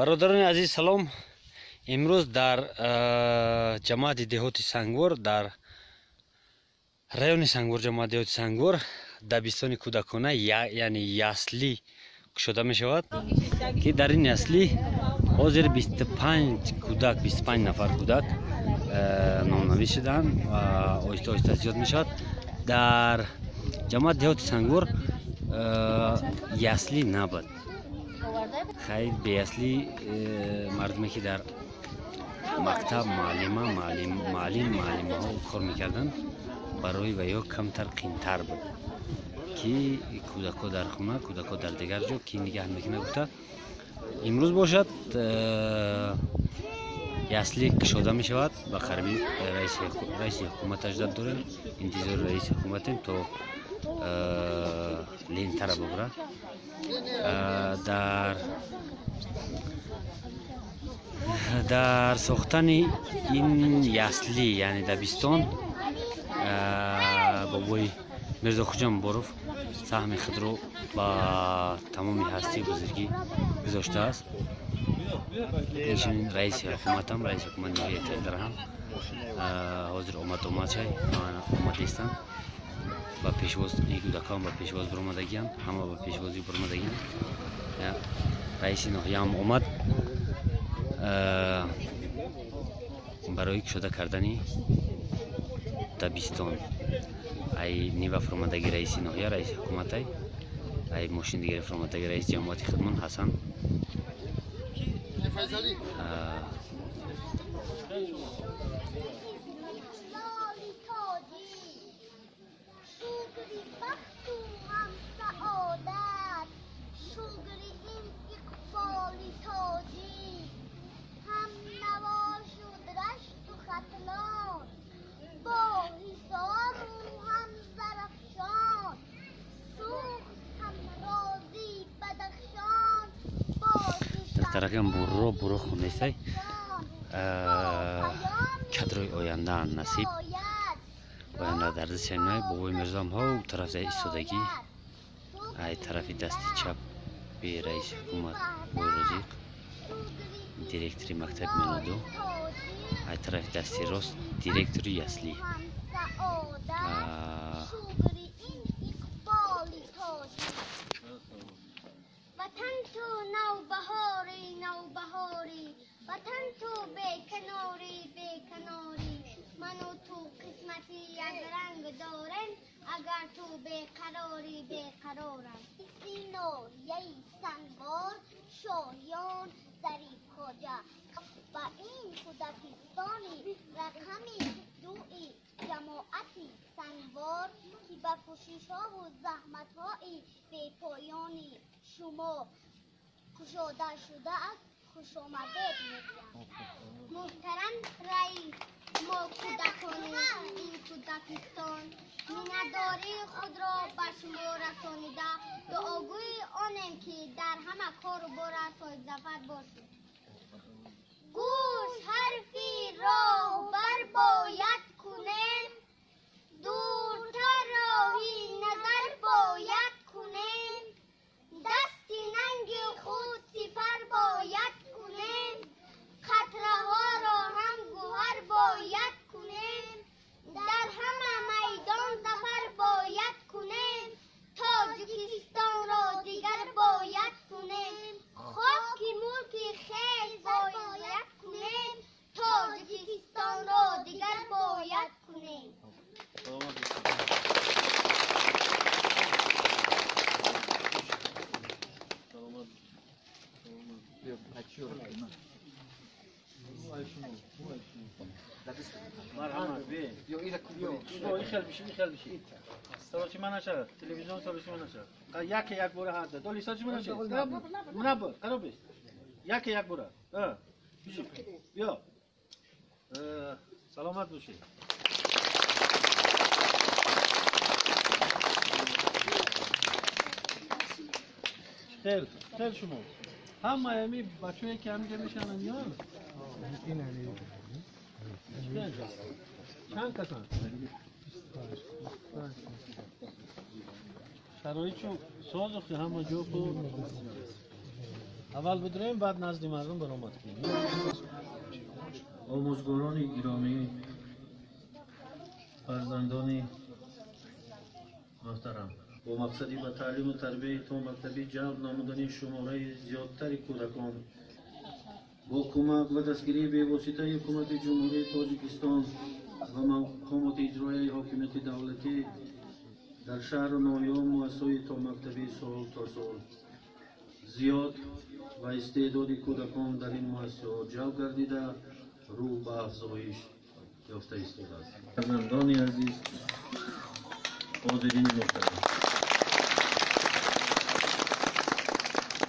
Бародарони азиз, салом. Имрӯз дар ҷамоати деҳоти Сангвор, дар райони Сангвор, ҷамоати деҳоти Сангвор дабистони кӯдакона, яъне ясли кушода мешавад, ки дар ин ясли ҳозир 25 кӯдак, 25 нафар кӯдак номнавис шуданд ва оҳиста оҳиста зиёд мешавад. Дар ҷамоати деҳоти Сангвор ясли набуд. Хайр, беясли мардуме ки дар мактаб муаллима, муаллим, муаллимаҳо кор мекарданд, барои ваё камтар қиинтар буд, ки кӯдакҳо дар хона, кӯдакҳо дар дигар ҷо ки нигаҳ мекунад гуфта. Имрӯз бошад ясли кушода мешавад. Ба қариби раиси ҳукумат аждад дорем, интизори раиси ҳукуматем то лентара бубурад. Дар сохтани ин ясли, яъне дабистон, бобои Мирзохуҷа Муборов саҳми худро ба тамоми ҳастии бузургӣ гузоштааст. Инчунин раиси ҳукуматам, раиси ҳукумати ноҳияи Телдар ҳам ҳозир омад-омадшай омадистанд. Ба пешвоз ин кӯдакҳоам ба пешвоз биромадагианд, ҳама ба пешвозӣ биромадагианд. Раиси ноҳияам омад барои кушода кардани дабистон. Ай нива фуромадаги раиси ноҳия, раиси ҳукуматай, ай мошини дигари фуромадаги раиси ҷамоати хидмон Ҳасан. Таракам бурро бурро хондесай, кадрои ояндаанд, насиб оянда дар дасти най. Бобои Мирзоам ҳо тараф заи истодагӣ, ай тарафи дасти чап би раиси ҳукумат Бойрозиқ, директори мактаби Меноду, ай тарафи дасти рост директори ясли. Агар ту беқарорӣ, беқарорам. Ноҳияи Сангвор Шоҳён Зариф Хоҷа ба ин кӯдакистони рақами дуи ҷамоати Сангвор, ки ба кӯшишҳову заҳматҳои бепоёни шумо кушода шудааст, хушомадед мегӯям. Муҳтарам раис, мо кӯдакони ин кӯдакистон миннатдории худро ба шумо расонида, дуогӯи онем, ки дар ҳама кору бора соҳибзафар бошед. Гӯш ҳарфи роҳбар бояд кунем, дуртар роҳи назар бояд кунем, дасти нанги худ сипар бояд кунем, қатраҳоро ҳам гӯҳар бояд кунем, дар ҳама майдон зафар бояд кунем, Тоҷикистонро дигар бояд кунем, хоки мулки хеш бояд кунем, Тоҷикистонро дигар бояд кунем. Марҳамат, бе. Ин хел биши, ин хел биши. Сарочи ман нашавад, телевизион сарочи ман нашавад. Яке як бора ҳар да. Доли сарочи ман нашавад. Набур, қароб биш. Яке як бора. Биши. Биё. Саломат бошед. Хел, хел шумо. Ҳама ами бачае ки ҳаминҷа мешананд ё? Чанд касанд? Шароитшо созу ки ҳама ҷо хуб. Аввал бидурем, баъд назди мардум баромад кунем. Омӯзгорони гиромӣ, фарзандони муҳтарам, бо мақсади ба таълиму тарбияи томактабӣ ҷалб намудани шумораи зиёдтари кӯдакон бо кӯмак ва дастгирии бевоситаи ҳукумати Ҷумҳурии Тоҷикистон ва мақомоти иҷроияи ҳокимияти давлатӣ дар шаҳру ноҳияҳо муассисаҳои томактабӣ сол то сол зиёд ва истеъдоди кӯдакон дар ин муассисаҳо ҷалб гардида рӯ ба афзоиш ёфта истодааст. Фарзандони азиз, ҳозирини муҳтарам,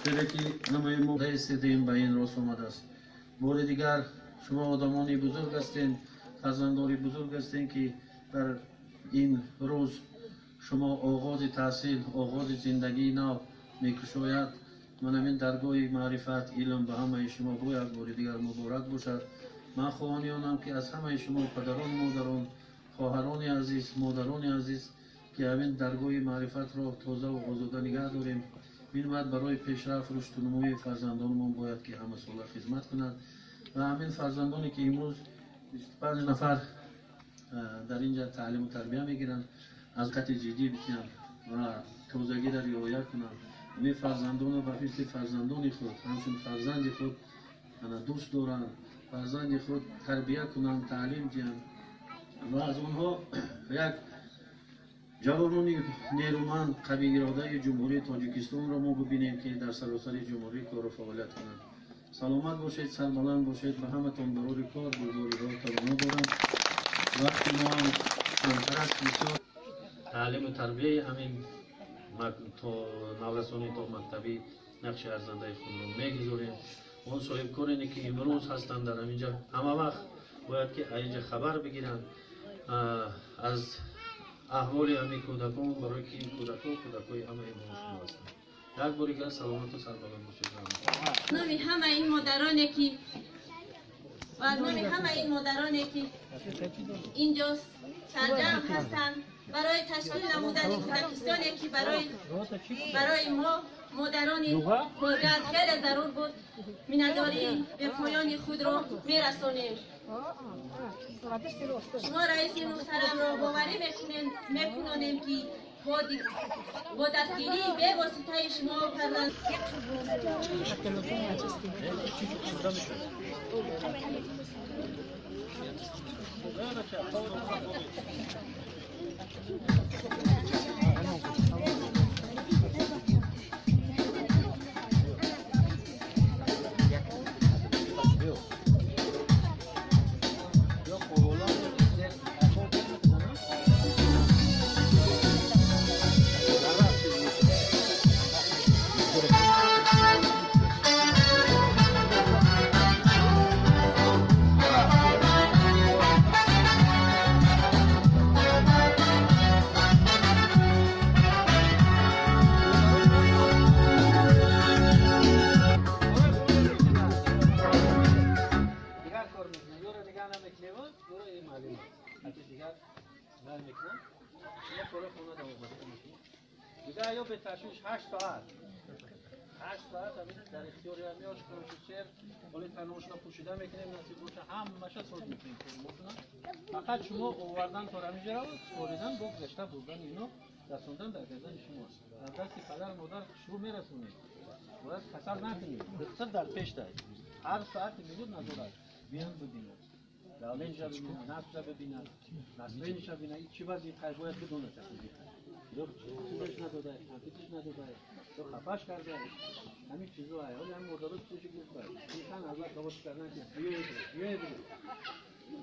чизе ки ҳамаи мо истедаем ба ин рост омадааст. Бори дигар шумо одамони бузург ҳастед, фарзандори бузург ҳастед, ки дар ин рӯз шумо оғози таҳсил, оғози зиндагии нав мекушояд. Ман ҳамин даргоҳи маърифат, илм ба ҳамаи шумо бо як бори дигар муборак бошад. Ман хоҳони онам, ки аз ҳамаи шумо падарон, модарон, хоҳарони азиз, модарони азиз, ки ҳамин даргоҳи маърифатро тоза ва озода нигаҳ дорем. Минбаъд барои пешрафт, рушду нумӯи фарзандонамон бояд ки ҳамасола хизмат кунад ва ҳамин фарзандоне ки имрӯз 25 нафар дар инҷа таълиму тарбия мегиранд, аз қати ҷиддӣ битиҳанд ва тозагиро риоя кунанд. Ҳамин фарзандонро ба мисли фарзандони худ, ҳамчун фарзанди худ дӯст доранд, фарзанди худ тарбия кунанд, таълим диҳанд ва аз онҳо як ҷавонони нерӯманд, қавииродаи Ҷумҳурии Тоҷикистонро мо бибинем, ки дар саросари ҷумҳурӣ кору фаъолият кунанд. Саломат бошед, сарбаланд бошед. Ба ҳаматон барори кор, бурдориҳо тавоно дорам. Вақти мо ҳам камтар аст, бисёр таълиму тарбияи ҳамин то наврасони то мактабӣ нақши арзандаи худро мегузорем. Он соҳибкороне ки имрӯз ҳастанд дар ҳамин ҷо, ҳама вақт бояд ки аз инҷа хабар бигиранд аз аҳволи ҳамин кӯдакон, барои ки ин кӯдакон кӯдакои ҳамаи мо шумо ҳастанд. Як бори дигар саломату сарбаланд бошед. Номи ҳамаи ин модароне ки ва аз номи ҳамаи ин модароне ки инҷо сарҷамъ ҳастанд барои ташкил намудани кӯдакистоне ки барои мо модарони коргар хеле зарур буд, миннатдории бепоёни худро мерасонем. Шумо раиси муҳтарамро боварӣ мекунонем, ки бо дастгирии бевоситаи шумо фарзанд دیگه یا به تشویش 8 ساعت 8 ساعت همین در اختیار همیاش کامپیوتر ولی تنوشنا پوشیده میکنیم، نصیب باشه همشه ساز میکنیم. فقط شما آوردن تا همینجا رو سپاریدن با گذشته بردن اینو رسوندن در گردن شماست. در دست پدر مادر شروع میرسونید، باید کسل نکنید، دختر در پیش دارید، هر ساعت میگود نظارت بیان ببینید، دولینجا ببینید، نسل ببینید، نسلینش ببینید، چی وضعی باید بدونه تکلیف چیزش نداده، کامپیوترش نداده، تو خفش کرده، همین چیزا های. حالا همین مدارس توش گفت اینشان از وقت لباس کردن که بیاید بیاید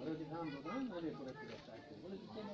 برای دیگه هم دادن نمیخوره که داشته ولی دوستان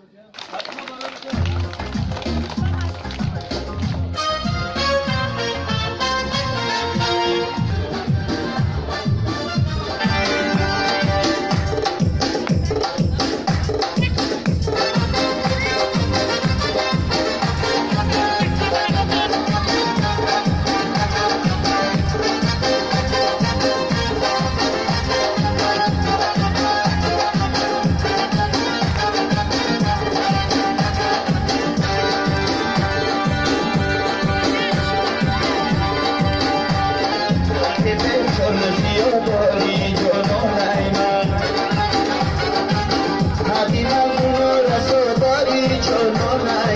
Ҷонона.